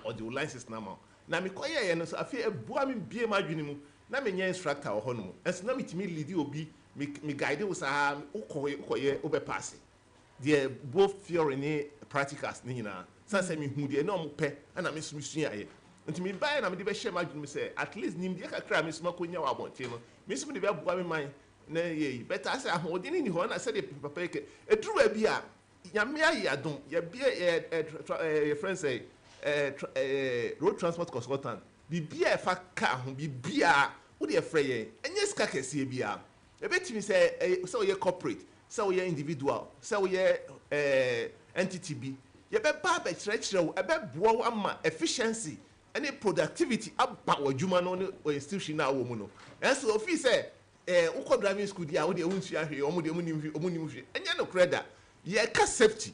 ɔde wo license no ama wo. Na mekɔyɛeɛ no nso, afei ɛboa me bue m'adwene mu. Na menyɛ instructor wɔ hɔnom, nso na metumi leadi obi, me guide wo saa, wokɔ wokɔyɛ, wobɛpaase deɛ, both theory ne practicals ne nyinaa, sane sɛ mehu deɛ na ɔmo pɛ, ɛna me nso mesuaeɛ. Nti mebaeɛ na mede bɛhyɛ m'adwene mu sɛ at least nimdeɛ kakra a me nso makɔnya wɔ abɔnten no, me nso mede bɛboa me man na yɛyi bɛtaa sɛ ahoɔden no ni hɔ. Na sɛdeɛ papa yi kɛ ɛduru baabi a Nyame ayɛ adom, yɛbie ɛ ɛ tra ɛ yɛfrɛ no sɛ road transport consultant, biribi a ɛfa car ho biribiara, wode ɛfrɛ yɛn. Ɛnyɛ sika kɛseɛ biara. Ɛbɛtumi sɛ ɛyɛ sɛ woyɛ corporate, sɛ woyɛ individual, sɛ woyɛ entity bi, yɛbɛba abɛkyerɛkyerɛ wo. Ɛbɛboa wo ama efficiency ne productivity aba w'adwuma no ne wɔ institution no a wowɔ mu no. Nanso ofii sɛ wokɔ driving school deɛ a, wodeɛ wonsua hwee, ɔmo deɛ ɔmo nim hwee, ɔmo nim hwee. Ɛnyɛ nokorɛ da. Yɛka safety,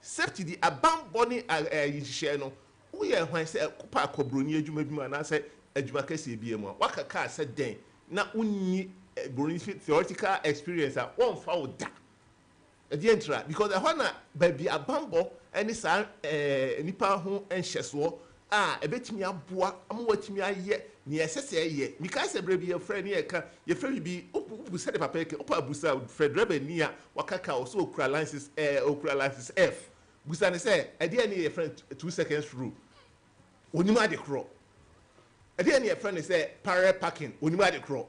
safety de abanbɔ ne nhyehyɛe no, woyɛ hwan sɛ wopɛ akɔ buroni adwuma bi mu anaasɛ adwuma kɛseɛ bi mu a waka kaa sɛ dɛn na wonni buroni theoretical experience a, wɔmfa wo da. Ɛdeɛ ntira because ɛhɔ na baabi abanbɔ ne saa nipa ho nhyɛsoɔ a ɛbɛtumi aboa ama watumi ayɛ nea ɛsɛ sɛ ɛyɛ. Mikae sɛ berɛ bi yɛfrɛ ne yɛka, yɛfrɛ biribi wobu sɛde papa yɛ wopɛ abusa, frɛ driver ni a waka kaa wɔ sɛ okura license, okura license F, busa ne sɛ ɛdeɛ ne yɛfrɛ no 2 seconds rule, onim ade korɔ. Ɛdeɛ ne yɛfrɛ no sɛ parallel parking, onim ade korɔ.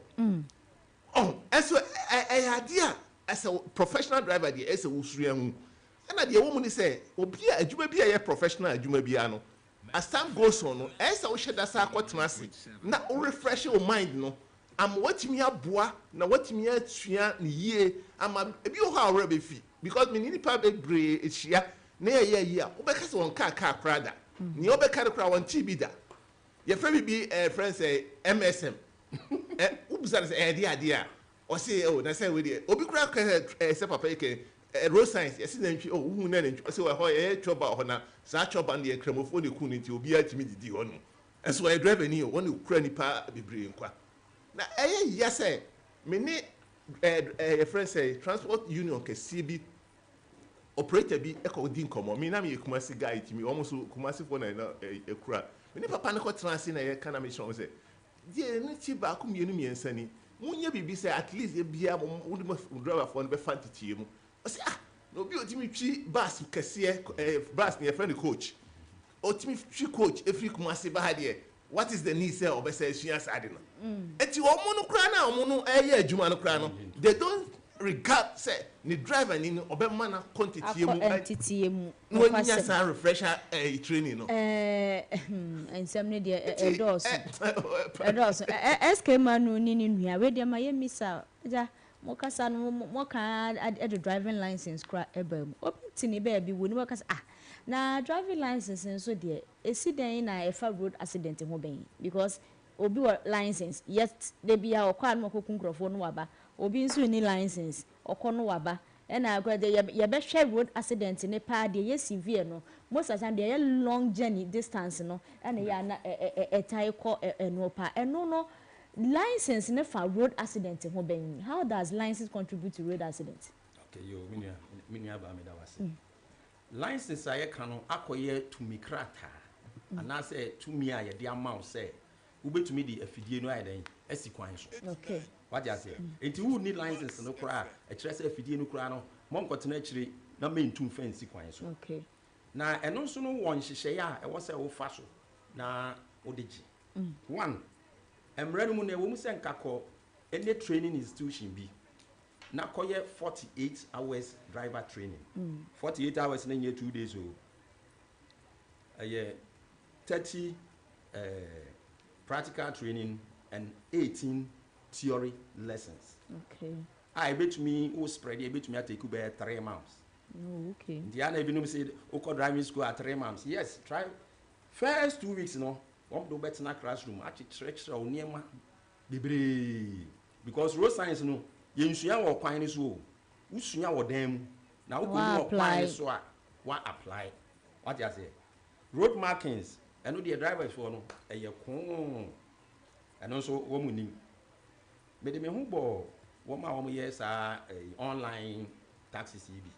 Ɔho ɛnso ɛyɛ adeɛ a ɛsɛ professional driver deɛ ɛsɛ wosua ho. Ɛna deɛ ɛwɔ mu ne sɛ obi a adwuma bi a ɛyɛ professional adwuma biara no, as time goes on no, ɛyɛ sɛ wohyɛ da sa akɔtena ase na wo refresh wo mind no ama watumi aboa na watumi asua ne yie, ama ebi wɔ hɔ a ɔwerɛ bɛfi, because me ne nipa bebree ahyia na yɛyɛ yi a, wobɛka sɛ wɔn kaa koraa da, nea wobɛka no koraa wɔn tii bi da. Yɛfrɛ bibi frɛ sɛ MSM, wobisa no sɛ ɛyɛ deɛ adeɛ a ɔse o, na sɛ wei deɛ obi koraa ka sɛ sɛ papa yi kɛ road science, yɛsi nantwi o, wohu na nantwi, ɔsɛ ɛhɔ yɛyɛ twɔba wɔ hɔ, na saa twɔba no deɛ Kramofoɔ ne ku no, nti obiara tumi didi hɔ no. Ɛnso ɔyɛ driver ni o, wɔn ne kura nipa bebree nkwa. Na ɛyɛ yia sɛ me ne ɛɛ ɛɛ yɛfrɛ sɛ transport union kɛseɛ bi operator bi ɛkɔ di nkɔmɔ. Mi na mi yɛ Kumasi guy, timi wɔn nso Kumasifoɔ na ɛna ɛkura. Me ne papa no kɔ tena ase na yɛka na mi kyerɛ wɔn sɛ deɛ ne ti baako, mmienu, mmiɛnsa ni, monyɛ biribi sɛ at least ebia mo mo de mo driverfoɔ no bɛfa nteteɛ mu. Ɔsɛ ah, na obi a otumi twi bus kɛseɛ, bus ne yɛfrɛ no coach, otumi twi coach efiri Kumasi ba ha deɛ, what is the need sɛ ɔbɛsɛ esua saa de no? Eti wɔn no koraa na wɔn no ɛyɛ adwuma no koraa no, they don't regard sɛ ne driver ni no ɔbɛma na kɔ nteteɛ mu. Akɔ nteteɛ mu. Na wɔnya saa refresher training no. Nsɛm no deɛ ɛdɔɔso, ɛdɔɔso. SK Manu ne ne nua wei deɛ ma yɛ misa agya mo kasa no, mo ka ɛde driving license kora ɛba mu. Obi te ne baabi wo ne wɔkasa, ah, na driving license nso deɛ, esi dɛn na ɛfa road accident ho bɛn? Because obi wɔ license yet de bia ɔkɔ a no ɔkɔku nkurɔfoɔ no waba. Obi nso ni license, ɔkɔ no waba. Ɛna akɔ de yɛbɛhwɛ road accident ne paa deɛ yɛ severe no, most of the time deɛ yɛ long journey distance no ɛna yɛ ana ɛ ɛ ɛtae kɔ ɛno pa. Ɛno no license ne fa road accident ho bɛn? How does license contribute to road accident? Okay, yo, me nua baa, me da wase. License a yɛka no akɔyɛ tumi krataa anaasɛ tumi a yɛde ama wo sɛ wobɛtumi de afidie no ayɛ dɛn asi kwan so. Wate aseɛ? Nti wonni license no koraa a, ɛkyerɛ sɛ afidie no koraa no mɔnkɔtena akyire na mentu mfa nsi kwan so. Na ɛno nso no wɔ nhyehyɛeɛ a ɛwɔ sɛ wofa so na wode gye. One, mmerɛ no mu no, ɛwɔ mu sɛ nka kɔ ɛne training institution bi na kɔyɛ 48 hours driver training. 48 hours no nyɛ 2 days o, ɛyɛ 30 practical training and 18 theory lessons a ebetumi wo spread, ebetumi atake bɛyɛ 3 months. Nti ana ebinom sɛ wokɔ driving school at 3 months. Yes, try first 2 weeks no, wɔn de wobɛtena classroom akyekyerɛkyerɛ wo nneɛma bebree, because road science no yɛnsua wɔ kwan no so o, wosua wɔ dan mu na wokɔ mu wɔ kwan no so a wa apply. Wate aseɛ? Road markings, ɛno deɛ drivers foɔ no ɛyɛ koo, ɛno nso wɔn mu nim. Mede me ho bɔ wɔn a wɔyɛ saa online taxis yi bi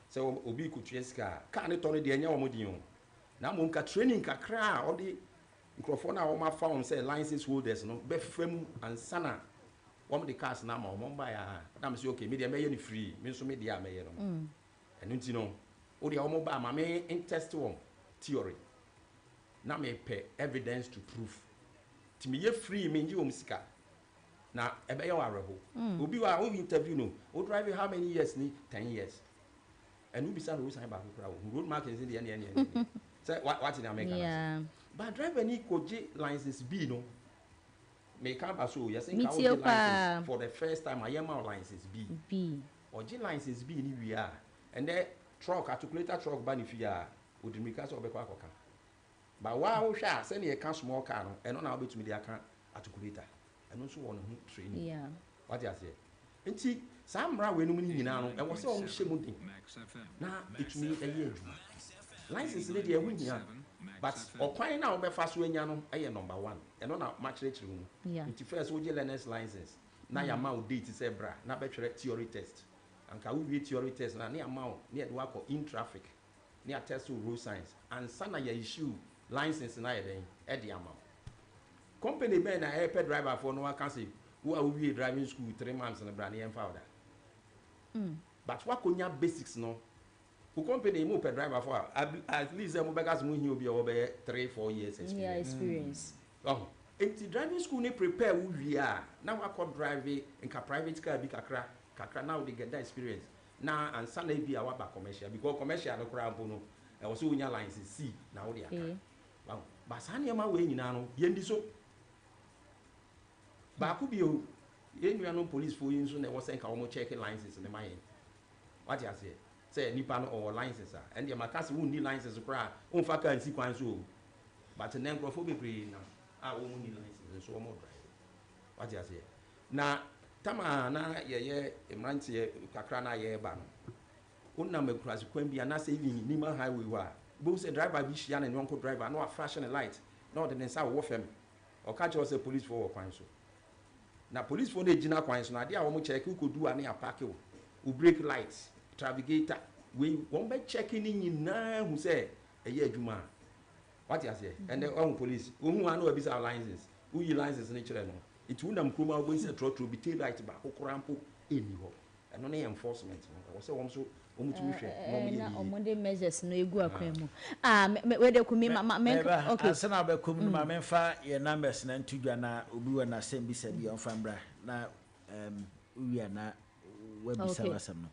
sɛ obi kotua sika a, kaa ne tɔ no deɛ ɛnyɛ wɔn din o. Na mmom ka training kakra a ɔde nkurɔfoɔ no a wɔafa wɔn sɛ license holders no bɛfa mu ansa na wɔn de cars no ama wɔn. Wɔn baeɛ a, na me sɛ okay, me deɛ mɛyɛ no free, me nso me deɛ a mɛyɛ no no. Ɛno nti no, wo deɛ wɔn ba a, ma me ntest wɔn theory na mepɛ evidence to prove. Nti meyɛ free, mengye wɔn sika. Na ɛbɛyɛ wo awerɛho. Obi wɔ a wo interview no, wo drive how many years ni? 10 years. Ɛno wobisa no road sign baako koraa wɔ road markings deɛ ɛne ɛne ɛne sɛ wate nea meka no ase. But driver ni kɔgye license B no, meka aba so o, yɛsɛ nka Metie wogye paa. license for the first time a, yɛma wo license B. B. Ɔgye license B ni wie a, ɛnɛ truck, articulator truck ba ne fie a, ɔdi mmirika sɛ ɔbɛkɔ akɔka. Ba waa wohwɛ a, sɛnea ɛka small car no, ɛno na wobɛtumi de aka articulator. Ɛno nso wɔ ne ho training. Wate aseɛ? Nti saa mmara wei nom no nyinaa no, ɛwɔ sɛ wɔn hyɛ mu den na ɛtumi ɛyɛ adwuma. License no deɛ, ɛho hia, but ɔkwan na wobɛfa so anya no ɛyɛ number one. Ɛno na makyerɛkyerɛ mu. Nti first wogye learners license na yɛama wo date sɛ bra na bɛtwerɛ theory test. Anka wowie theory test na ne yɛama wo ne yɛde wakɔ in traffic ne atest wo road signs ansa na yɛ issue license na yɛ dɛn ɛde ama wo. Company bɛn na ɛpɛ driverfoɔ no waka sɛ wo a wowie driving school 3 months no, bra ne yɛmfa wo da? But wakɔnya basics no, wo company mu pɛ driverfoɔ a, at least sɛ mobɛka sɛ mohia obi a wɔbɛyɛ 3, 4 years experience. Experience. Ɔho nti driving school ne prepare wo wie a, na wakɔ drive nka private car bi kakra kakra na wode get that experience na ansa na ebi a waba commercial, because commercial no koraa mpo no, ɛwɔ sɛ wonya license C na wode aka. Wahu? Ba saa nneɛma wei nyinaa no, yɛndi so. Baako bio, yɛn nuanom policefoɔ yi nso na ɛwɔ sɛ nka wɔn check license ne ma yɛn. Wate aseɛ? Sɛ nipa no ɔwɔ license a, ɛndeɛ maka sɛ wonni license koraa, womfa car nsi kwan so o. But nnɛ nkurɔfoɔ bebree nam a wɔn nni license nso wɔn drive. Wate aseɛ? Na tama na yɛyɛ mmeranteɛ kakra na yɛreba no, wonam akurase kwan bi anaasɛ even Nima Highway hɔ a, wobɛhu sɛ driver bi hyia ne yɔnko driver na waflash ne light na ɔde ne nsa wowɔ fam. Ɔka kyerɛ wo sɛ policefoɔ wɔ kwan so. Na policefoɔ no gyina kwan so no, adeɛ a wɔn check, wokɔdu a ne apark wo, wo brake light, trafficator wei, wɔn bɛ check ne nyinaa hu sɛ ɛyɛ adwuma a. Wate aseɛ? Ɛnɛ ɔhu police, wohu a na wabisa wo license, woyi license no kyerɛ no. Nti wonam kurom a, wobɛhu sɛ trɔtrɔ bi tail light baako koraa mpo ɛnni hɔ. Ɛno ne enforcement no, ɛwɔ sɛ wɔn nso wɔn tumi hwɛ na wɔn yɛ na ne yie. Ɔmo de measures no egu akwan mu ah, me wei de kumi ma me. Mɛba. Okay. Ansa na wobɛkɔ mu no, ma memfa yɛn numbers na nto dwa na obi wɔ n'asɛm bisa bi a, ɔmfa mbra na wowie a na wabisa w'asɛm no.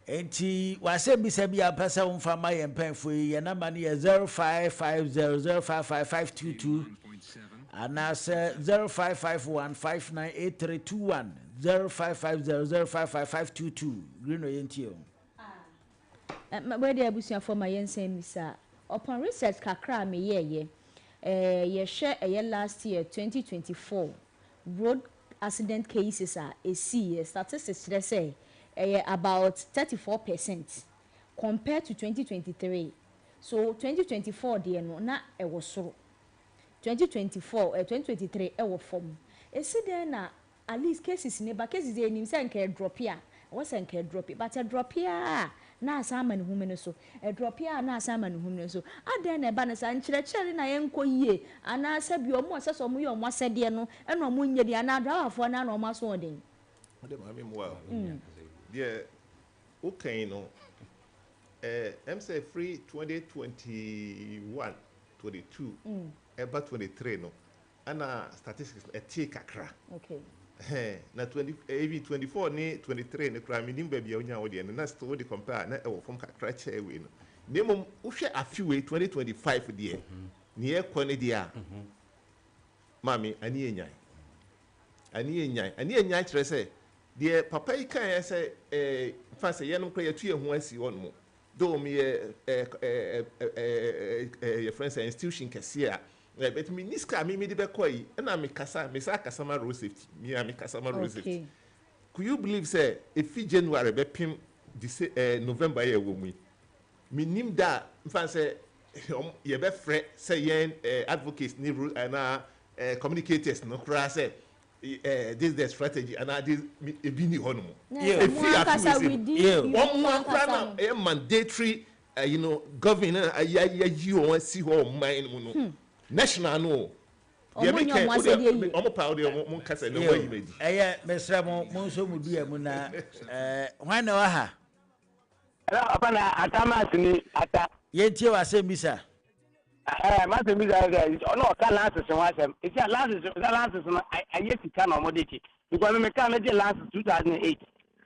Nti w'asɛm bisa bi a wopɛ sɛ womfa ma yɛn mpanyinfoɔ yi, yɛn number no yɛ 0550055522 anaasɛ 0551598321, 0550055522. Green oyɛ ntie o. Wei de abusuafoɔ, ma yɛnsan misa. Upon research kakra a meyɛɛyɛ, yɛhwɛ ɛyɛ last year 2024 road accident cases a ɛsiiɛ, statistics kyerɛ sɛ ɛyɛ about 34% compared to 2023. So 2024 deɛ no na ɛwɔ soro, 2024 2023 ɛwɔ fam. Esi dɛn na at least cases ne ba, cases yɛ nim sɛ nka ɛdrop a, ɛwɔ sɛ nka ɛdrop, but ɛdrop a na asan ama ne home no so, ɛdrop a na asan ama ne home no so. Adan na ɛba no saa nkyerɛkyerɛ no na yɛnkɔ yie, anaasɛ bi ɔmo a ɛsɛ sɛ ɔmo yɛ ɔmo asɛdeɛ no ɛna ɔmo nyɛ deɛ, anaa driverfoɔ no na ɔmo aso ɔden? Wode maame mu a deɛ wokan no, ɛm sɛ firi 2021, 22 ɛba 23 no, ɛna statistics no ɛtee kakra. Ɛhɛn, na 20, even 24 ne 23 no koraa, menim baabi a wonya wo deɛ no, na still wode compare a, na ɛwɔ fam kakra kyɛɛ wei no. Na mmom wohwɛ afe wei 2025 deɛ ne yɛkɔ no deɛ a, maame, ani yɛ nyan, ani yɛ nyan, ani yɛ nyan. Kyerɛ sɛ deɛ papa yi kan yɛ sɛ fa sɛ yɛnom koraa yɛtu yɛn ho asi hɔ nom though meyɛ ɛɛ ɛɛ ɛɛ ɛɛ yɛfrɛ sɛ institution kɛseɛ a but mi ni sika a mi mi de bɛkɔ yi, ɛna mi kasa, mi sa kasa ma road safety, mi a mi kasa ma road safety. Could you believe sɛ efi January bɛpem dise November yɛ wɔ mu yi, mi nim da nfa sɛ yɛbɛfrɛ sɛ yɛn advocates ne road anaa communicators no koraa sɛ this the strategy anaa this ebi ni hɔ nom. Efi afi wei sɛ wɔn mu ankora na ɛyɛ mandatory. Ɛyi no, govern na ayi wɔn asi hɔ ɔman no mu no, national no o. Deɛ Ɔmo mi nyɛ kɛ ɔmo o deɛ asɛdeɛ yie. Ɔmo pa o deɛ, ɔmo nkasa na ɔmo ayi ma di. Ɛyɛ, mesrɛ mo, mo nso mo dua mu na hwan na ɛwɔ ha? Hello, papa, na Ata Maasini Ata. Yɛntie wɔ asɛm bi sa. Ɛɛ, maasɛ bi sa sɛ ɔno ɔka license ho asɛm. Esi a license sɛ license no ayɛ sika na ɔmo de kye. Because me kaa me gye license 2008.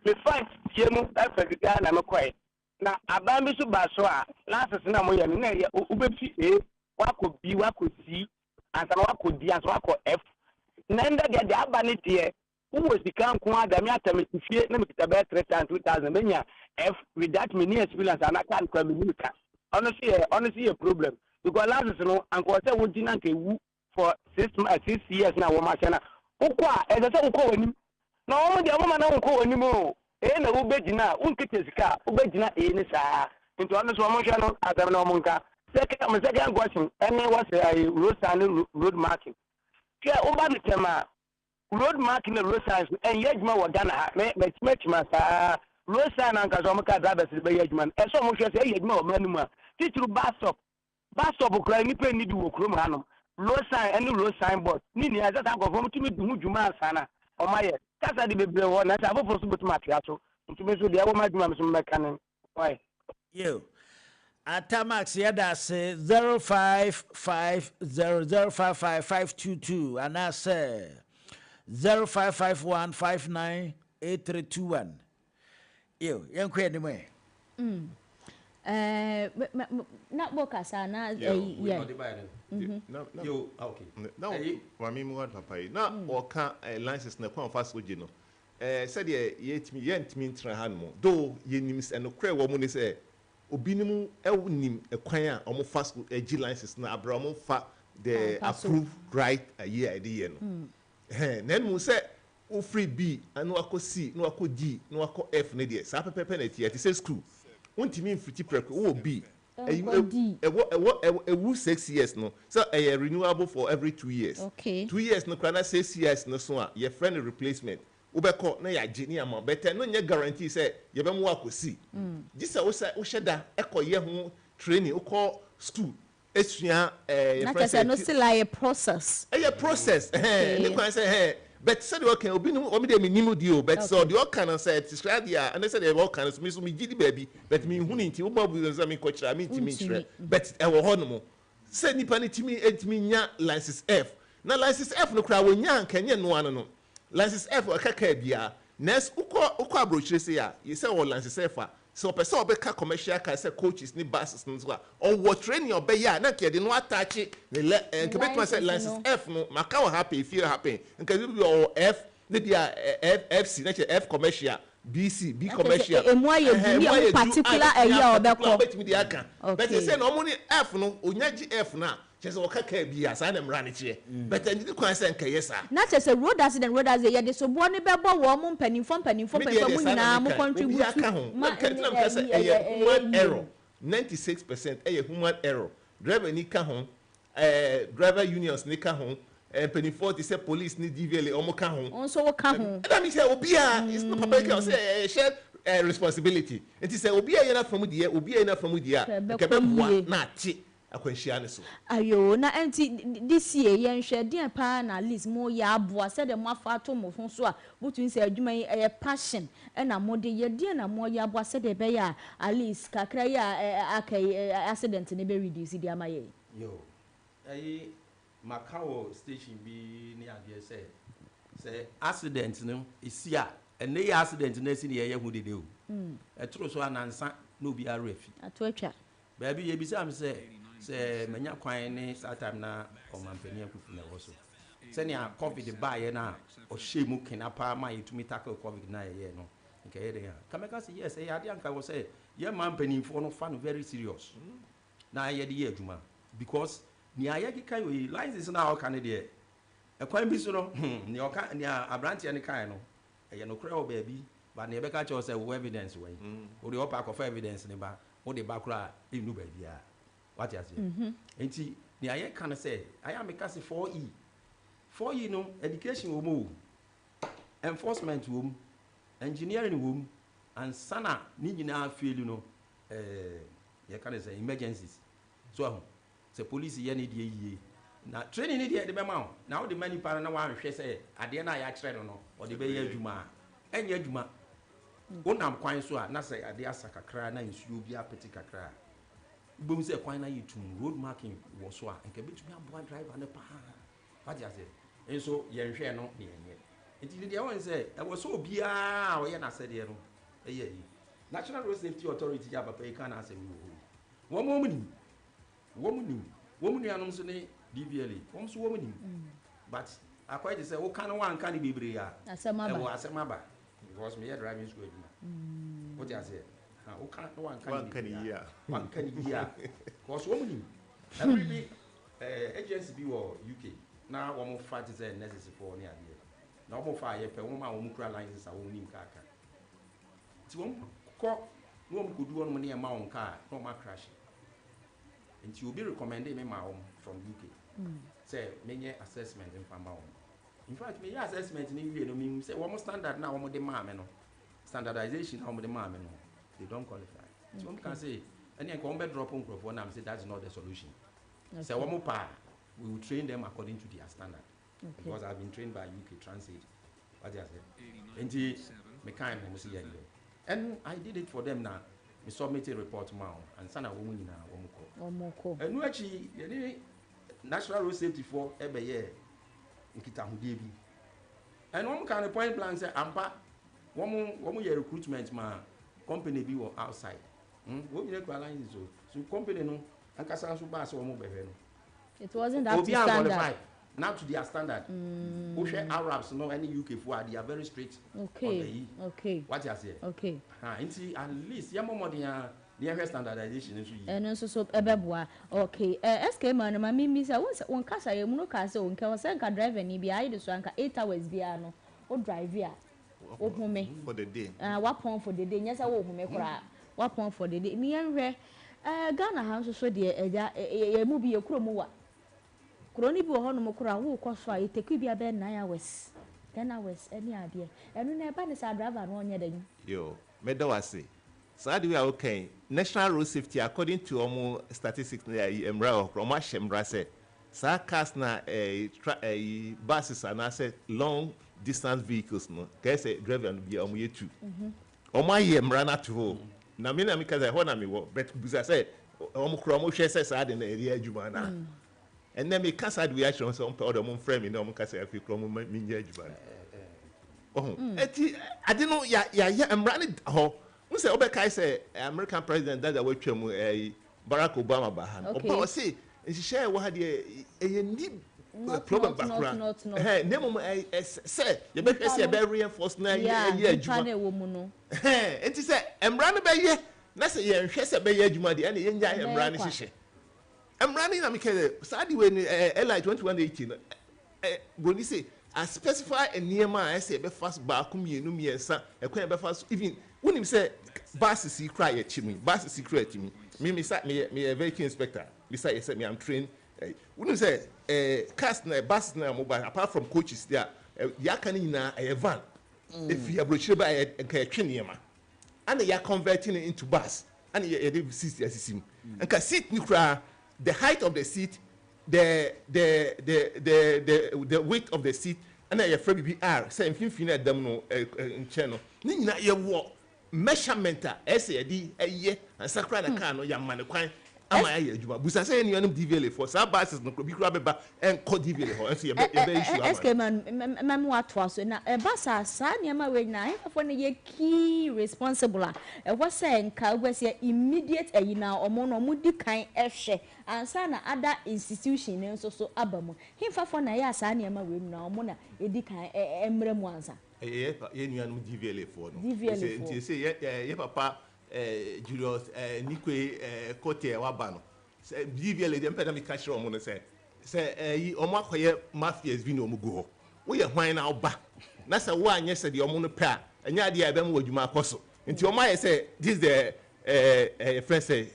Me fa tie mu ɛfɛ sika na me kɔɛ. Na aban bi so ba so a, license na mo yɛ no na ɛyɛ wobɛfi A wakɔ B wakɔ C ansa na wakɔ D ansa wakɔ F. Na ndɛ deɛ aba ne deɛ, wowɔ sika nko ara da. Me ata me ti fie na mekita bɛyɛ 3,000, 2,000 menya F without me ni experience ana car no kora me nim ka. Ɔno so yɛ problem because license no anka wɔ sɛ wogye na nka ewu for 6 years na wɔn ahyɛ na wokɔ a, ɛsɛ sɛ wokɔ w'anim na wɔn deɛ wɔn ma na wonkɔ w'anim o. Ee, na wobɛgyina a wonkita sika a wobɛgyina ee ne saa. Nti ɔno so wɔn hwɛ no asɛm na wɔn nka. Second, my second question ɛne wɔsɛ ayi road sign ne road marking. Hwɛ, woba no tɛm a, road marking na road signs no ɛnyɛ adwuma wɔ Ghana ha. Mɛ mɛkyima saa road sign ankasa, wɔn ka drivers de bɛyɛ adwuma no, ɛsɛ wɔn hwɛ sɛ ɛyɛ adwuma wɔ mmerɛ no mu a, titiri bus stop, bus stop koraa nipa ni bi wɔ kurom hanom. Road sign ɛne road sign board ne nyinaa, ɛsɛ saa nkurɔfoɔ wɔn tumi di ho dwuma ansa na wɔn ayɛ kasa de bebree wɔ, na sɛ afoforɔ nso bɛtumi atoa so. Ntumi nso deɛ ɛwɔ mu adwuma mi nso mɛka ne ɔyɛ. Yo, Atamax, yɛda ase. 0550055522 anaasɛ 0551598321. Yo, yɛnkɔ anim ɛ. Na bo kasa na Yeah, ɛyi wei na yɛ ɔde baeɛ no. Na Yo, ah, okay. Na Ɛyi- maame mu wa papa yi na ɔka license na kwan fa so gye no, sɛdeɛ yɛtumi yɛntumi ntena ha nom do, yɛnim sɛ nokorɛ wɔ mu ne sɛ obinom ɛnim ɛkwan a wɔn fa so gye license na abira wɔn fa the Ampa so. approved right ayi a yɛde yɛ no. Ɛhɛn, na emu sɛ wofiri B na wakɔ C na wakɔ D na wakɔ F ne deɛ, saa pɛpɛpɛ na ɛte sɛ school, wontumi mfiti prɛko wowɔ B. Ɛyi- Ɛnkɔ D. Ɛwɔ ɛwu 6 years no sɛ ɛyɛ renewable for every 2 years. 2 years no kora na 6 years no so a, yɛfrɛ no replacement. Wobɛkɔ na yɛagye ne yɛama bɛtɛ no, nyɛ guarantee sɛ yɛbɛmo akɔ C, gye sɛ wosɛ wohyɛ da ɛkɔ yɛ ho training, wokɔ school esua Na yɛfrɛ kyerɛ sɛ no sɛ still ayɛ process. Ɛyɛ process, ɛhɛn, ne kwan sɛ ɛhɛn, but sɛdeɛ ɔka obi nim ɔmi deɛ mi nim di o, but sɛ ɔdeɛ ɔka no sɛ ɛte sɛ adeɛ a ɛne sɛdeɛ ɔka no so, mi so mi gyi di baabi, but mi hu ne nti wobɔ abu sɛ mi nkɔ kyerɛ a mi ntumi nkyerɛ, but ɛwɔ hɔ nom sɛ nipa no tumi etumi nya license F, na license F no koraa wonya nkɛnyɛ noa no license F ɔka kaa biara. Nɛs wokɔ aburokyire se a yɛsɛ wɔ license F a, sɛ ɔpɛ sɛ ɔbɛka commercial car sɛ coaches ne buses no so a, ɔwɔ training a ɔbɛyɛ a na nka yɛde no ataakye ne lɛ nka bɛtuma sɛ License license no. F no maka wɔ happen efie happen nka bi ɔwɔ F ne bi a F FC na kyerɛ F commercial, BC B Na kyerɛ sɛ commercial. emu ayɛ du, Ɛhɛn, ne emu ɛho ayɛ du, particular a ɛyɛ a particular ɔbɛkɔ. ɔbɛtumi de aka. But sɛ na ɔmo ne F no onya gye F no a, kyerɛ sɛ ɔka kaa bi a, saa na mmara no kyerɛ, but ɛne kwan sɛ nkɛyɛ saa. Na kyerɛ sɛ road accident yɛde soboɔ ne bɛbɔ wɔn mo mpanimfoɔ mpanimfoɔ Me deɛ mpanimfoɔ deɛ mo saa na nyinaa mo meka. contribute Obi aka ho ma na nka na meka sɛ ɛyɛ human error. 96% ɛyɛ human error. Driver ni ka ho, driver unions ni ka ho, mpanimfoɔ te sɛ police ni DVLA ɔmo ka ho. Wɔn nso wɔka ho. Ɛna mi sɛ obiara, it's not papa yi ka ɔsɛ ɛyɛ shared responsibility, nti sɛ obiara yɛ n'afa mu deɛ, obiara yɛ n'afa mu deɛ a, Kɛ nka ɛbɛkɔ bɛboa yie. na ate akwanhyia ne so. Ayo, na nti this year yɛnhwɛ deɛ paa na at least mo yɛ aboa sɛdeɛ mo afa ato mo ho so a motumi sɛ adwuma yi ɛyɛ passion, ɛna mo de yɛ deɛ na mo yɛ aboa sɛdeɛ ɛbɛyɛ a at least kakra yi a aka yi accident ne bɛ reduce de ama yɛ. Yo, ɛyi maka wɔ station bi ne adeɛ sɛ accident no esi a, ɛnɛ yɛ accident no esi ne yɛyɛ ho dede o, ɛtoro so anansa na obi ara afi. Ato atwa. Baabi yɛbisa me sɛ manya kwan ne saa time na ɔmampanin Akufo na ɛwɔ so, sɛnea COVID baeɛ no a ɔhyɛ mu kena paa ma yɛtumi tackle COVID na yɛyɛ no, nka ɛyɛ den a ka mɛka sɛ yes, ɛyɛ adeɛ anka wɔ sɛ yɛma mpanimfoɔ no fa no very serious na yɛde yɛ adwuma, because nea yɛkeka yɛ yi license no a ɔka no deɛ, ɛkwan bi so no, nea ɔka, nea aberanteɛ no kae no, ɛyɛ nokorɛ wɔ baabi, but nea yɛbɛka kyerɛ wo sɛ wo evidence wɔ yi, wode ɔpa akɔfa evidence ne ba, wode ba koraa ɛnnu baabiara. Wate aseɛ? Nti nea yɛka no sɛ ayɛ a meka sɛ 4E 4E no, education wɔ mu o, enforcement wɔ mu, engineering wɔ mu, ansa na ne nyinaa fail no. Yɛka ne sɛ emergencies so ahu sɛ police yɛ ne deɛ yie na training ne deɛ yɛde bɛma wo na wode ma nipa no na wanhwɛ sɛ adeɛ no a yɛakyerɛ no, ɔde bɛyɛ adwuma a, ɛnyɛ adwuma. Wonam kwan so a, na sɛ adeɛ asa kakra na nsuo bi apete kakra a, wobɛhu sɛ kwan no ayɛ tum. Road marking wɔ so a, nka bɛtumi aboa driver no paa. Wate aseɛ? Nso yɛnhwɛ no ne yɛnyɛ. Nti deɛ wɔn sɛ ɛwɔ sɛ obiara a ɔyɛ n'asɛdeɛ no ɛyɛ yi. National Road Safety Authority yɛ papa yi ka n'asɛm yi wɔ hɔ yi, wɔn nim, wɔn nim, wɔn nuanom nso ne DVLA, wɔn nso wɔn nim, but akɔyɛ te sɛ woka no, wanka ne bebree a, asɛm aba. Ɛwɔ asɛm aba because meyɛ driving school adwuma. Wote aseɛ? Ha, woka no, wanka ne Wanka ne bebree yie a, a. Wanka ne yie a, because wɔn nim. Ɛbere bi agency bi wɔ UK na wɔn fa te sɛ nurses foɔ ne adeɛ, na wɔn fa a, yɛpɛ wɔn a wɔn kura license a wɔn nim kaa ka. Nti wɔn kɔ na wɔn kɔdu hɔnom ne ɛma wɔn kaa na wɔn acrash. Nti obi recommend me ma wɔn from UK sɛ menyɛ assessment mfa ma wɔn. In fact, meyɛ assessment ne wie no, mehu sɛ wɔn standard na wɔn de maa me no, standardization na wɔn de maa me no, they don't qualify. Nti wɔn ka sɛ ɛne nka wɔn bɛ drop nkurɔfoɔ na sɛ that's not the solution. Sɛ wɔn pa, we will train them according to their standard because I have been trained by UK Transaid. Wate ase? Nti mekan na wɔn si yɛn yɛ, and I did it for them na me submit a report ma wɔn ansa na wɔn nyinaa wɔn kɔ. Wɔn kɔ. Ɛnu akyi, yɛne National Road Safety foɔ ɛbɛyɛ nkitahodie bi, ɛna wɔn ka no point blank sɛ ampa, wɔn yɛ recruitment ma company bi wɔ outside. Wɔn nyinaa kura license o, so company no ankasa nso baa sɛ wɔn bɛhwɛ no, it wasn't up to obi standard. Qualify not to their standard. Wohwɛ Arabs no ɛne UK foɔ a, they are very strict on the yi. Wate aseɛ? Okay. Ha, nti at least yɛmmɔ mmɔden a ne yɛhwɛ standardization nso yie. Ɛno nso so ɛbɛboa. Okay, SK man no, ma mi mi sɛ wɔn sɛ wɔn kasa yɛ mu no kaa sɛ wɔn nkɛ sɛ nka driver ni bi ayi de so anka 8 hours biara no o drive a, o home. For the day. Wapɔn for the day, nyɛ sɛ wo home koraa, wapɔn for the day. Ni yɛn hwɛ Ghana ha nso so deɛ, ɛgya yɛ mu bi yɛ kurom wa kuro no bi wɔ hɔnom koraa, wokɔ so a, yɛtake bi abɛyɛ 9 hours, 10 hours ɛne adeɛ. Ɛno na ɛba ne saa driver no ɔnyɛ dɛn? Yo, mɛda wo ase. Saa de wei a wokan, National Road Safety, according to ɔmo statistics na ɛyi mmara wɔ hɔ koraa, ɔmo ahyɛ mmara sɛ saa cars na tra buses anaasɛ long distance vehicles no, kɛyɛ sɛ driver no bi a ɔmo yɛ tu. Ɔmo ayɛ mmara no ato hɔ na me na meka sɛ ɛhɔ na mewɔ, but busa sɛ ɔmo koraa ɔmo hwɛ sɛ saa de na ɛyɛ adwuma na ɛnɛ meka saa de wei akyerɛ wɔn sɛ ɔmo pɛ ɔde ɔmo mfrɛ me na ɔmo ka sɛ afei koraa ɔmo ma menyɛ adwuma no. Ɔho eti ade no ya yɛayɛ mmara no da hɔ n sɛ wobɛkae sɛ American president dada watwa mu, Barack Obama, ba ha no, ɔba, ɔse nhyehyɛ a ɛwɔ ha deɛ, ɛyɛ ni problem ba koraa ɛhɛn, na mmom sɛ yɛbɛhwɛ sɛ yɛbɛ reinforce na ɛyɛ adwuma. Ɛhɛn, nti sɛ mmara no bɛyɛ na sɛ yɛnhwɛ sɛ bɛyɛ adwuma deɛ, ɛna yɛnya mmara no hyehyɛ mmara no. Na meka sɛ saa de wei no, LI 2180 no, broni sɛ a specify nneɛma a ɛsɛ yɛbɛfa so, baako, mmienu, mmiɛnsa, ɛkwan yɛbɛfa so. Even wonim sɛ buses yi kora yɛkyi mu, buses yi kora yɛkyi mu, mi sa meyɛ vehicle inspector, mi sa yɛ sɛ mi am trained. Wonim sɛ cars na buses na mo ba, apart from coaches deɛ a, deɛ aka no nyinaa ɛyɛ van. Efi aburokyire ba, ɛyɛ nka yɛtwe nneɛma ana yɛ convert no into bus, ana yɛ yɛde seat asisi mu. Nka seat ni koraa, the height of the seat, the width of the seat, ɛna yɛfrɛ bibi r sɛ mfimfini a ɛdam no ɛ ɛ nkyɛn no ne nyinaa, yɛwɔ measurement a ɛsɛ yɛde ɛyɛ ansa koraa na car no yɛama ne kwan ama yɛayɛ adwuma. Busa sɛ yɛn nuanom DVLA foɔ, saa buses no bi koraa bɛba ɛnkɔ DVLA hɔ nso, yɛbɛ issue ama. SK man, mɛmo atoa so na ɛba saa nneɛma wei nyinaa, ahemfo no yɛ key responsible a ɛwɔ sɛ nka wobɛsɛ immediate ɛyi na ɔmo no ɔmo di kan ɛhwɛ ansa na other institution no nso so aba mu. Hemfafoɔ na ɛyɛ a saa nneɛma wei nyinaa, ɔmo na ɛdi kan ɛmmerɛ mu ansa? Ɛyɛ yɛ nuanom DVLA foɔ no. DVLA foɔ. Nti sɛ yɛ papa Julius Nikwe Kote a waba no sɛ DVLA deɛ, mpɛ na meka kyerɛ ɔmo no sɛ ɛyi ɔmo akɔyɛ mafias bi na ɔmo gu hɔ. Woyɛ hwan na ɔba na sɛ woanyɛ sɛ deɛ ɔmo no pɛ a, ɛnyɛ adeɛ a ɛbɛma wɔ adwuma akɔ so. Nti ɔmo ayɛ sɛ this the ɛɛ ɛɛ fɛ sɛ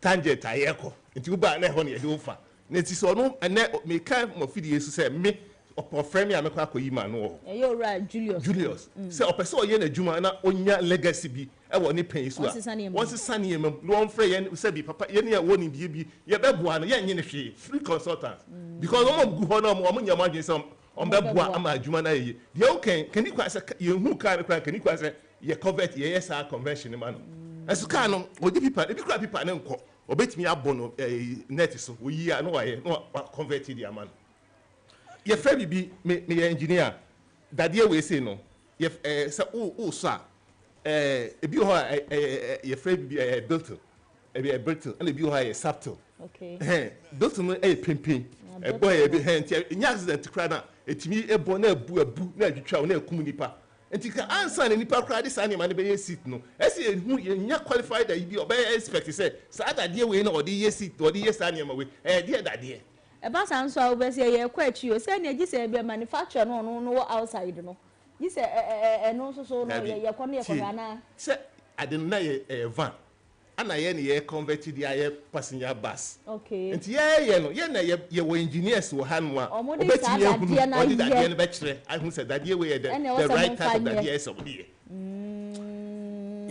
tangent a yɛkɔ, nti woba na ɛhɔ no yɛde wo fa. Na nti sɛ ɔno ɛnɛ meka mo fidie so sɛ me ɔfrɛ me a, mɛkɔ akɔyi ma no wɔ hɔ. Ɛyɛ owura Julius. Julius, sɛ ɔpɛ sɛ ɔyɛ n'adwuma na ɔnya legacy bi. Ɛwɔ ne pɛn so a, Wɔnsesa nneɛma mu. Wɔnsesa nneɛma mu na wɔmfrɛ yɛn sɛbi papa, yɛn a ɛwɔ nimdeɛ bi, yɛbɛboa no, yɛnnye no hwee, free consultant, because wɔn a wɔgu hɔ no, wɔn nyɛ wɔn adwene sɛ wɔbɛboa ama adwuma no ayɛ yie. Deɛ woka yi, kani kwan sɛ yɛnhu kaa no koraa, kani kwan sɛ yɛ convert, yɛyɛ saa conversion no ma no. Ɛso kaa no, wɔde pipa, ebi koraa pipa no nkɔ, wɔbɛtumi abɔ no net so, wɔyi a na wɔayɛ, na wa convert de ama no. Yɛfrɛ biribi, me meyɛ engineer, dadeɛ wei sei no, yɛ ɛɛ sɛ wo wosɔ a, ebi wɔ hɔ a ɛyɛ yɛfrɛ biribi ɛyɛ brittle, ebi yɛ brittle, ɛna ebi wɔ hɔ a ɛyɛ subtle. Ɛhɛn, brittle no ɛyɛ pempen, ɛbɔ ɛyɛ bi, ɛhɛn, nti ɛnyɛ accident koraa na ɛtumi ɛbɔ na ɛbu abu na ɛtwitwa wo na ɛkum nipa. Nti ka ansa na nipa koraa de saa nneɛma no bɛyɛ seat no, ɛsɛ yɛhu yɛnya qualified ayi bi a ɔbɛyɛ expert sɛ saa dadeɛ wei na ɔde yɛ seat, ɔde yɛ saa nneɛma wei, ɛyɛ deɛ dadeɛ. Ɛba saa nso a, wobɛ sɛ yɛkɔ akyi o, sɛ nea gye sɛ ɛbɛ manufacture no, ɔno no wɔ outside no, gye sɛ ɛno nso so no. Dabi. Yɛkɔ no yɛkɔhwɛ tie anaa? Sɛ ade no na yɛ ɛyɛ van, ana yɛ ne yɛ convert de ayɛ passenger bus. Nti yɛyɛ no, yɛ na yɛ yɛwɔ engineers wɔ ha nom a Ɔmo de saa ɔbɛtumi ahunu dadeɛ no ɔde dadeɛ ayɛ no bɛkyerɛ ahu sɛ dadeɛ wei yɛ the ɛna ɛwɔ the sɛ right momfa type of nyɛ. dadeɛ ɛsɛ ɔde yɛ.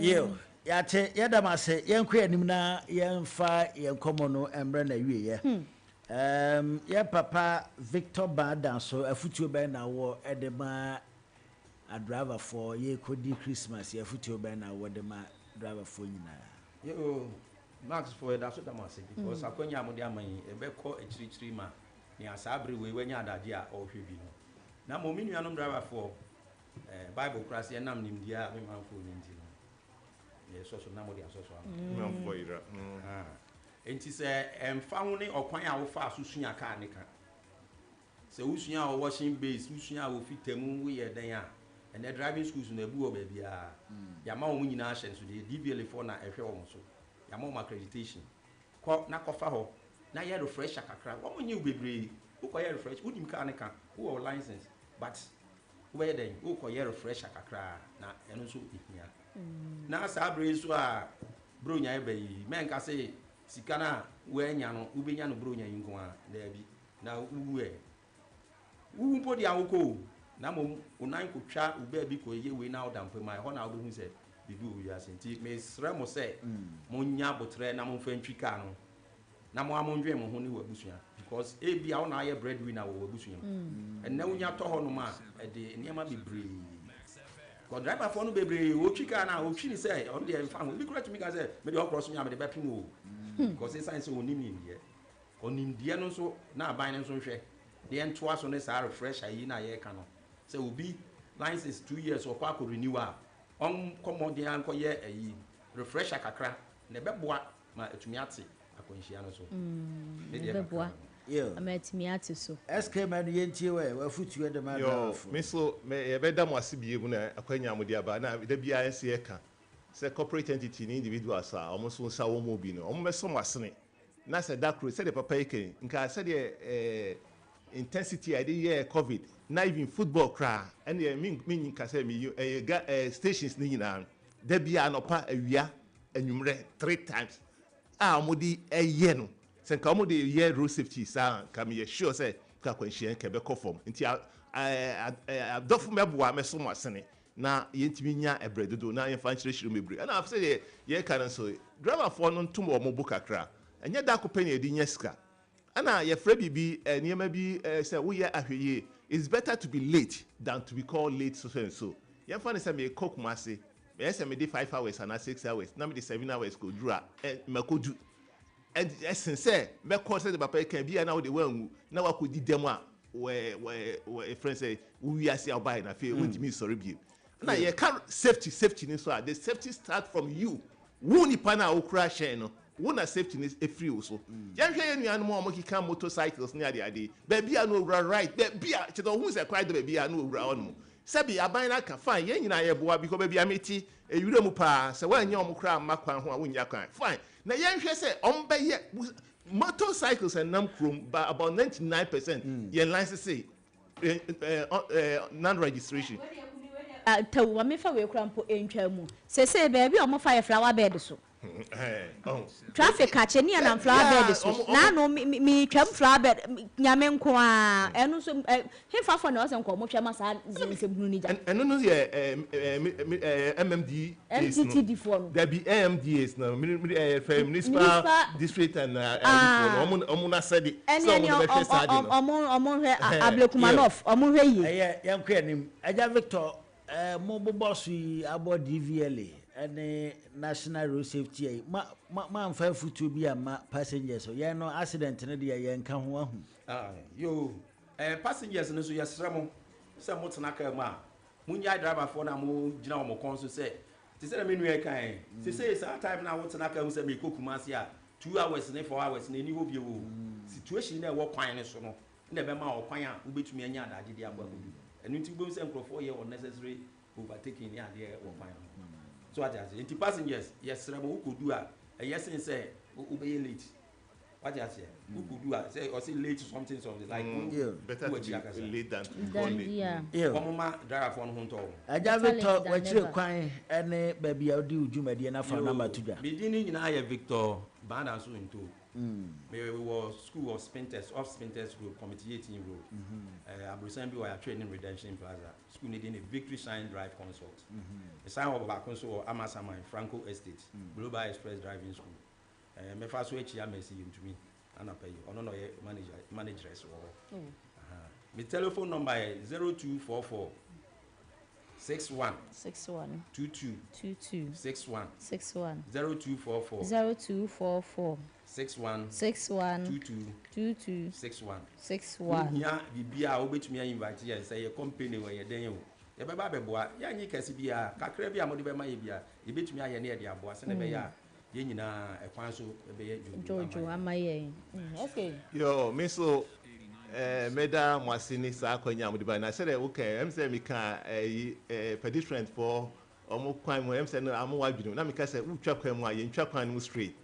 Yiw, yɛate. Yɛda mo ase. Yɛnkɔ yɛn anim na yɛmfa yɛn nkɔmmɔ no mmrɛ no awieeɛ. Um, yɛn papa Victor Baadan so afotuo bɛn na wɔ de ma adriverfoɔ? Yɛrekɔdi Christmas yi, afotuo bɛn na wɔ de ma driverfoɔ nyinaa? Yoo, Max foɔ, yɛda so da mo ase because akwanya a mode ama yi, ɛbɛkɔ akyirikyiri ma nea saa bere wei wanya adagye a ɔrehwɛ bi no. Na mmom me nuanom driverfoɔ, Bible koraa sɛ yɛnam nimdeɛ a me manfoɔ ni nti no, yɛsɔ so na mode asɔ so ama. Manfoɔ yera. Enti sɛ ɛmfa ho ne ɔkwan a wofaa so sua kaa ne ka, sɛ wosua wɔ washing base, wosua wɔ fita mu, woyɛ dɛn a, ɛnɛ driving schools no abu wɔ baabiara. Yɛama wɔn nyinaa ahyɛnsodeɛ, DVLA foɔ na ɛhwɛ wɔn so. Yɛama wɔn accreditation. Kɔ na kɔfa hɔ na yɛ refresher kakra. Wɔn nyɛ wo bebree. Wokɔyɛ refresh, wonim kaa ne ka, wowɔ license, but wobɛyɛ dɛn? Wokɔyɛ refresher kakra na ɛno nso ɛhia. Na saa bere yi nso a Buronya reba yi, mɛnka se sika no a woanya no, wobɛnya no Buronya yi nko ara. Daabi. Na wowu ɛ? Wowu mpo deɛ a wokɔ o, na mmom wo nan kɔtwa wo baabi kɔyɛ wei na woda mpa mu a, ɛhɔ na wobɛhu sɛ biribi wɔ wiase. Nti mesrɛ mo sɛ monnya aboterɛ na momfa ntwi kaa no, na mo ara mondwen mo ho ne w'abusua, because ebia wo na ayɛ bread winner wɔ w'abusua mu. Ɛnnɛ wonya tɔ hɔnom a, ɛde nneɛma bebree. Because driverfoɔ no bebree, wɔtwi kaa no a, wɔtwi no sɛ ɔno deɛ ɛmfa ho. Obi koraa tumi ka sɛ, me deɛ ɔkorɔ so me a, mede bɛpem o. Because ɛsiane sɛ ɔnnim nimdeɛ. Ɔnimdeɛ no nso, na aban no nso nhwɛ na yɛntoa so ne saa refresher yi na yɛreka no. Sɛ obi license 2 years ɔkɔ akɔ renew a, ɔnkɔ mmɔden ankɔyɛ ayi refresher kakra na ɛbɛboa ma atumi ate akwanhyia no so. Ne deɛ kakra Ɛbɛboa no. Ama atumi ate so. SK Manu, yɛntie wɛ, wafotuo de ma Yo, driverfoɔ. Me so me yɛbɛda mo ase bie mu na akwanya a mode aba na da biara nso yɛka sɛ corporate entity ne individuals a wɔn nso nsa wɔn mu bi no, wɔn bɛsɔ mo asene na sɛ da koro, sɛdeɛ papa yi kan nka sɛdeɛ intensity a yɛde yɛɛ COVID na even football koraa, ɛneɛ me nka sɛ meyi ɛyɛ ga stations ne nyinaa no, da biara anɔpa, awia, anwummerɛ, three times a wɔde ɛyɛ no, sɛ nka wɔde yɛ road safety saa, nka meyɛ sure sɛ nka akwanhyia nka ɛbɛkɔ fam. Nti adɔfo mɛboa mɛso mo asene na yɛntumi nya ɛbrɛ dodo na yɛmfa nkyerɛkyerɛ mu bebree. Ɛna afei sɛ yɛka no nso, driverfoɔ no ntom wɔn bo kakra. Ɛnyɛ da ko pɛ na yɛde nya sika. Ɛna yɛfrɛ biribi nneɛma bi sɛ woyɛ ahwɛ yie, it's better to be late than to be called late. So and so yɛmfa no sɛ mekɔ Kumase, ɛyɛ sɛ mede 5 hours anaa 6 hours na mede 7 hours kɔduru a, makɔdu, ɛsen sɛ mɛkɔ sɛ de papa yi kan bi a na wode wanwu na wakɔdi dɛm a wɔ wɔ wɔ efrɛ sɛ wowiase a wobaeɛ na afei wontumi nsɔre bio. Na yɛka safety, safety ni so a, the safety start from you, wo nipa no a wokura hyɛn no, wo na safety no efiri wo so. Yɛnhwɛ yɛn nuanom a wɔkeka motorcycles ne adeade, baabi a no owura right, baabi a kyerɛ sɛ ohun sɛ kwan da baabi a no owura hɔ nom, sɛbi aban no aka fine, yɛn nyinaa yɛboa, because baabi a mete ewura mu paa sɛ wɔanyɛ wɔn koraa amma kwan ho a, wonnya kwan, fine. Na yɛnhwɛ sɛ wɔn bɛyɛ motorcycles ɛnam kurom ba, about 99% yɛn license non registration. Tawu, maame, fa wei kora mpo ntwa mu sese baabi a wɔfa yɛ flower bed so. Traffic akye ne yɛnam flower bed so. Naano metwam flower bed, Nyame nko ara. Ɛno nso hefa fɔ na ɛwɔ sɛ nka wɔhwɛ ma saa nsɛmhunu no gya? Ɛno no yɛ MMDAs no. MTTD foɔ no. Dabi, MMDAs no, fɛ municipal district and ɛyifoɔ no, wɔn n'asɛde sɛ wɔn na bɛhwɛ saa ade no. Wɔn nhwɛ Ablekuma North, wɔn nhwɛ yie. Ɛyɛ, yɛnkɔ anim. Agya Victor, Mo bobɔ so yi abɔ DVLA ne National Road Safety ayi ma ma moamfa afutuo bi amma passengers o yɛn no accident no deɛ yɛn nka ho ahu. Ah yoo eh passengers no nso yɛsrɛ mo sɛ mo tena car mu a mo nnyae driver foɔ no a mo gyina wɔn kɔn so sɛ te sɛ na me nua yi kaeɛ sesei saa time no a wo tena car mu sɛ merekɔ Kumasi a 2 hours ne 4 hours no ɛni hɔ bio o situation no a ɛwɔ kwan no so no na ɛbɛma wo ɔkwan a wobɛtumi anya adagye de akɔ akɔdu. Ɛno nti wobɛhu sɛ nkurɔfoɔ yɛ unnecessary overtaking ne adeɛ wɔ kwan ho. So wate aseɛ? Nti passengers, yɛsrɛ mo, wokɔdu a, ɛyɛ sen sɛ wobɛyɛ late. Wate aseɛ? Wokɔdu a, sɛ ɔse late something something, like wo Better wo to akyi be akasa. late than to be Than gone late. yeah. Wɔn ma driverfoɔ no ho ntɔ wɔn. Agya Better late Victor, than wakyire never. kwan ne baabi a wodi wo dwumadie no afa wo number to Yoo, dwa. me din no nyinaa yɛ Victor Bandanso Nto. Me wɔ school wɔ Spintex, off Spintex Road, Committee 18 Road. Eh, aborosan bi wɔ yɛatwerɛ anim Redemption Plaza. School no din ne Victory Shine Drive Consult. Mesan wɔ baako nso wɔ Amasaman, Franco Estate, Global Express Driving School. Eh, mɛfa so akyia Mercy Yentumi anapa yi. Ɔno na ɔyɛ manager, manageress wɔ hɔ. Aha. Me telephone number yɛ 0244 61 61 22 22 61 61 0244 0244 61 61 22 22 61. 61. Wohia biribi a wobɛtumi a invite yɛn sɛ yɛ company wɔ yɛ dɛn o, yɛbɛba abɛboa. Yɛnnye kɛse biara, kakra bi a mode bɛma yɛ biara yɛbɛtumi ayɛ ne yɛde aboa sɛne ɛbɛyɛ a yɛn nyinaa ɛkwan so ɛbɛyɛ dwoodwoo ama yɛn. Okay. Yo, me nso mɛda mo ase ne saa akwanya a mode ba na sɛdeɛ woka ɛm sɛ meka ɛyi pedestrian foɔ ɔmo kwan mu, ɛm sɛ no amo wadwene mu na meka sɛ wotwa kwan mu a, yɛntwa kwan no mu straight.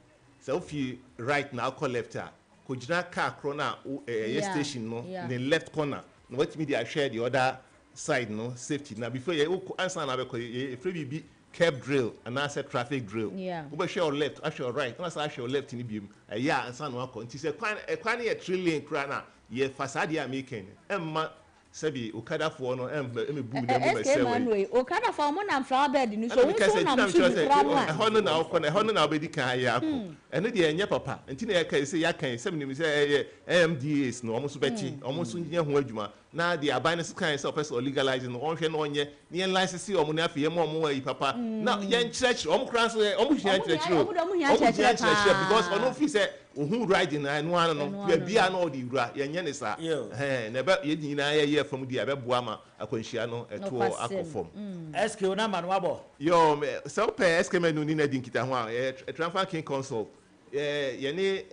Sɛ wofi right na akɔ left a, kɔgyina car korɔ no a ɛyɛ station no ne left corner na watumi de ahwɛ the other side no safety. Na before yɛ wokɔ ansa na abɛkɔ, yɛfrɛ biribi curb drill anaasɛ traffic drill. Wobɛhwɛ your left, ahwɛ your right, na wasan ahwɛ your left no biom, ɛyɛ a ansa na wakɔ. Nti sɛ kwan ɛkwan no yɛ three lane koraa na yɛfa saa deɛ a meka no, ɛmma sɛbi okadafoɔ no ɛmɛbu na mu SK mɛsɛ wei. Manuel, okadafoɔ ɔmo nam flower bed no so, ɛna wo meka nso sɛ wonam ntina so mekyerɛ bi sɛ koraa no a. Ɛhɔ no na wokɔ no, ɛhɔ no na wobɛdi kan ayɛ akɔ. Ɛno deɛ ɛnyɛ papa. Nti na yɛka sɛ yɛaka yi sɛ menim sɛ ɛyɛ MMDAs no, ɔmo nso bɛkye, ɔmo nso nyɛ ho adwuma. Na deɛ aban no so kan sɛ ɔpɛ sɛ ɔlegalize no, ɔnhwɛ na ɔnyɛ na yɛn license ɔmo na afei yɛma ɔmo ayi papa na yɛnkyerɛkyerɛ ɔmo koraa nso yɛ ɔmo hia Ɔmo hia nkyerɛkyerɛ o. Ɔmo de ɔmo hia Ɔmo hia nkyerɛkyerɛ nkyerɛkyerɛ because paa. ɔno fi sɛ ohun riding na ɛno ano no Ɛno ano baabi a no. na ɔde wura, yɛnyɛ ne saa. Ɛhɛn na ɛbɛ yɛn nyinaa yɛyɛ fam deɛ, ɛbɛboa ma akwanhyia no ɛtoɔ akɔ fam. SK, wo number no wabɔ? Yo, sɛ wopɛ SK Manu ni na di nkita ho a, ɛyɛ Triumphant King Consult. Yɛne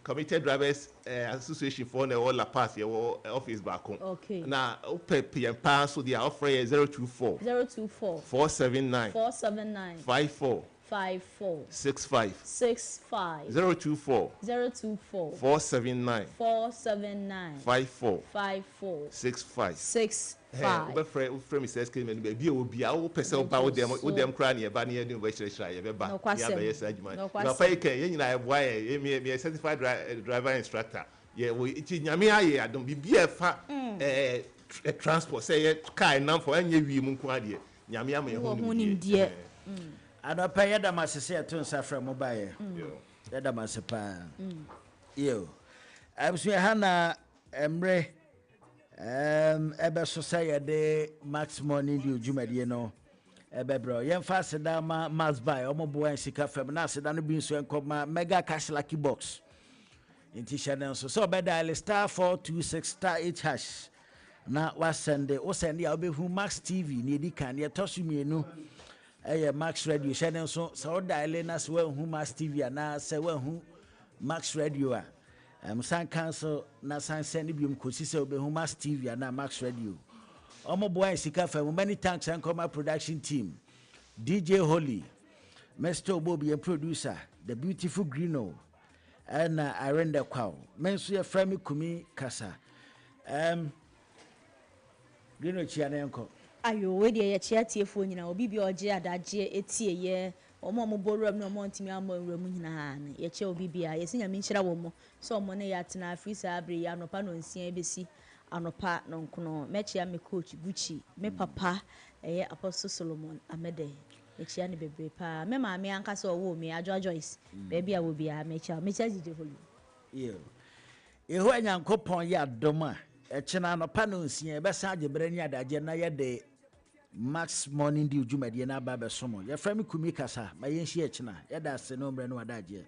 Committed Drivers Association foɔ na ɛwɔ Lapaz, yɛwɔ office baako. Na wopɛ yɛn paa nso deɛ a, wofrɛ yɛ 024 024 479 479 54 54 65. 65. 024 024 479 479 54 54 65. 65. Wobɛfrɛ, wofrɛ me sɛ SK Manu, baabi a wɔ bia wopɛ sɛ woba, wo dɛm, wo dɛm koraa ne yɛba ne yɛde wobɛkyerɛkyerɛ a, yɛbɛba ne yɛabɛyɛ saa adwuma. Papa yi kɛn yɛn nyinaa yɛboa yɛ meyɛ certified driver instructor. Yɛ wɔ nti Nyame ayɛ adom, biribi a ɛfa transport, sɛ ɛyɛ car ɛnam fam, ɛnyɛ wiem nko adeɛ, Nyame ama yɛn ho Wɔ ho nimdeɛ. nimdeɛ. Anɔpɛ yɛda mo ase sɛ yɛto nsa frɛ mo baeɛ. Yɛda mo ase paa. Yo, abusua, ha na mmerɛ ɛbɛso sɛ yɛde Max Morning Dew dwumadie no ɛbɛbrɛ. Yɛmfa aseda ma Max Buy, ɔmo boa yɛn sika fam, na aseda no bi nso nkɔ ma Mega Cash Lucky Box. Nti hyɛ ne nso sɛ ɔbɛdial *426*8# na wasɛnde. Wosɛnde a, wobɛhu Max TV ne ɛdi kan, deɛ ɛtɔ so mmienu ɛyɛ Max Radio. Hyɛ ne nso sɛ wodial na sɛ woanhu Max TV anaa sɛ woanhu Max Radio a, san cancel na san sɛnde biom kɔsi sɛ wobɛhu Max TV anaa Max Radio. Ɔmo boa yɛn sika fa mu. Many thanks ɛnkɔma production team, DJ Holy, Mr Obobi, yɛn producer, the beautiful Greeno, ɛna Irene Kwaw. Me nso yɛfrɛ me Kumi Kasa. Greeno, kyia ne nkɔ. Ayo, wei deɛ yɛkyea tiefoɔ nyinaa, obi bi a ɔgye adagyeɛ etie yɛ. Wɔn a wɔbɔ wuram ne wɔn a wɔntumi ammɔ nwura mu nyinaa no, yɛkyɛ obi biara. Yɛse Nyame nhyira wɔn sɛ wɔn ne yɛn atena firi saa bere yi anɔpa nnɔnsia bɛsi anɔpa nnɔnkron. Mɛkyea me coach Gucci, me papa ɛyɛ Apostle Solomon Amedeh. Mekyea no bebree paa. Me maame ankasa a ɔwoo me, Adwoa Joyce, baabi a wɔ biara mekyea wo. Mekyea DJ Holu. Yiw. Yehowa Nyankopɔn yɛ adom a, ɛkyena anɔpa nnɔnsia yɛbɛsan agye bere ne adagyeɛ na yɛde Max Morning Dew dwumadie no aba abɛso mo. Yɛfrɛ me Kumi Kasa. Ma yɛnhyia ɛkyena. Yɛda ase ne wo mmerɛ ne w'adagyeɛ.